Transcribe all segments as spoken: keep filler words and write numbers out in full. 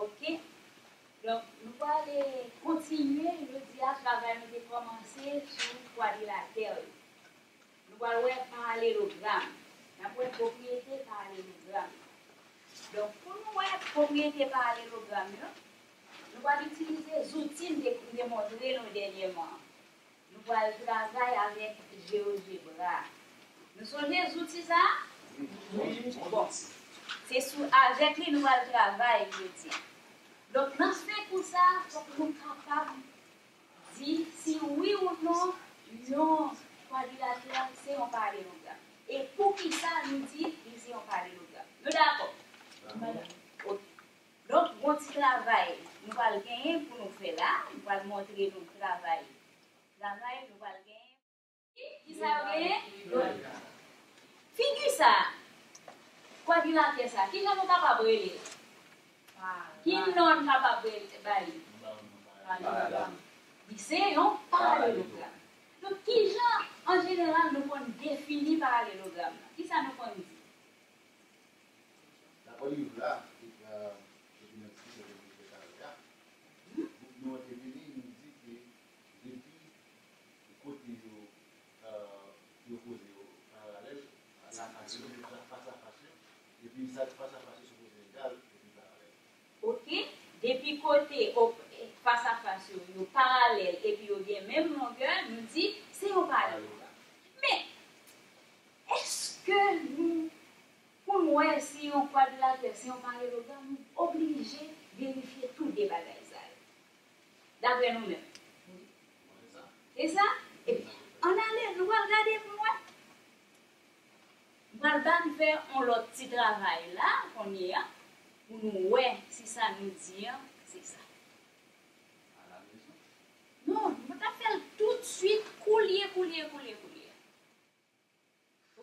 Ok. Donk, nou prale kontinye jodi a travay nou te kòmanse sou kwadrilatè yo. Nou pral wè paralelogram. N ap wè pwopriyete paralelogram. Donk, pou nou wè pwopriyete paralelogram yo, nou pral itilize zouti m te, m te montre nou dènyèman. Nou pral travay avèk GeoGebra. Nou sonje zouti sa? Bon, se sou, avèk li nou pral travay jodi a. Donk, nan fen kou sa, fòk nou kapab di si wi ou non yon kwadrilatè se yon paralelogram. E poukisa nou di li se yon paralelogram? Nou dakò? Ok. Donk, gon ti travay nou pral genyen pou nou fè la. Nou pral montre nou travay. Travay nou pral genyen. Ki sa yo genyen? Figi sa a, kwadrilatè sa a, kijan nou kapab rele l? Ki non n kapab rele, ba li? Li se yon paralelogram. Donk, kijan, an jeneral, nou konn defini paralelogram nan? Kisa nou konn di? Dapre liv la, e, e, epi nan diskisyon ke nou te fè talè a, gwoup nou an te vini, nou di ke depi kote yo, e, yo poze yo paralèl, fas a fas yo, fas a fas yo, epi sa k fas a fas yo sipoze egal epi paralèl. Ok, depi kote fas a fas yo, yo paralèl epi yo gen menm longè, nou di se yon paralelogram. Men, èske nou, pou n wè si yon kwadrilatè se yon paralelogram, nou oblije verifye tou de bagay sa yo? Daprè nou menm. Se sa? Ebyen, ann ale, nou pral gade pou n wè. M pral ba n fè yon lòt ti travay la, kounye a, pou nou wè si sa nou di an, se sa. Non, nou ta fè l toutswit, koulye, koulye, koulye, koulye.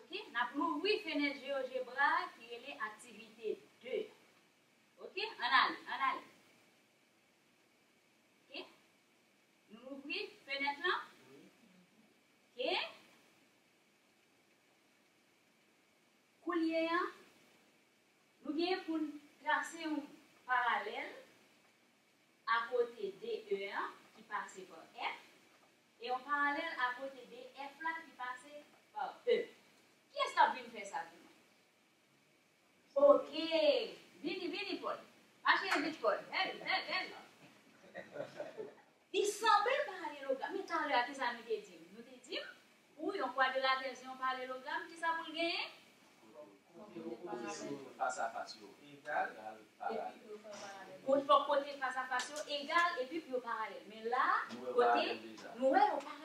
Ok, n ap louvri fenèt GeoGebra a ki rele aktivite de. Ok, ann ale, ann ale. Ok, nou louvri fenèt lan. Ok, koulye a, nou gen pou n trase yon paralèl akote de E an ki pase pa F, e yon paralèl akote de F la ki pase pa E. Kiyès k ap vin fè sa pou mwen? Ok. Vini, vini, Pòl. Mache vit, Pòl. Vèl, vèl, vèl. Li sanble paralelogram. Men talè a, kisa nou te di? Nou te di, pou yon kwadrilatè se yon paralelogram, kisa pou l genyen? Kote opozisyon fas a fas yo egal paralèl. Kote, fòk kote fas a fas yo egal epi pou yo paralèl. Men la, kote, nou wè yo pa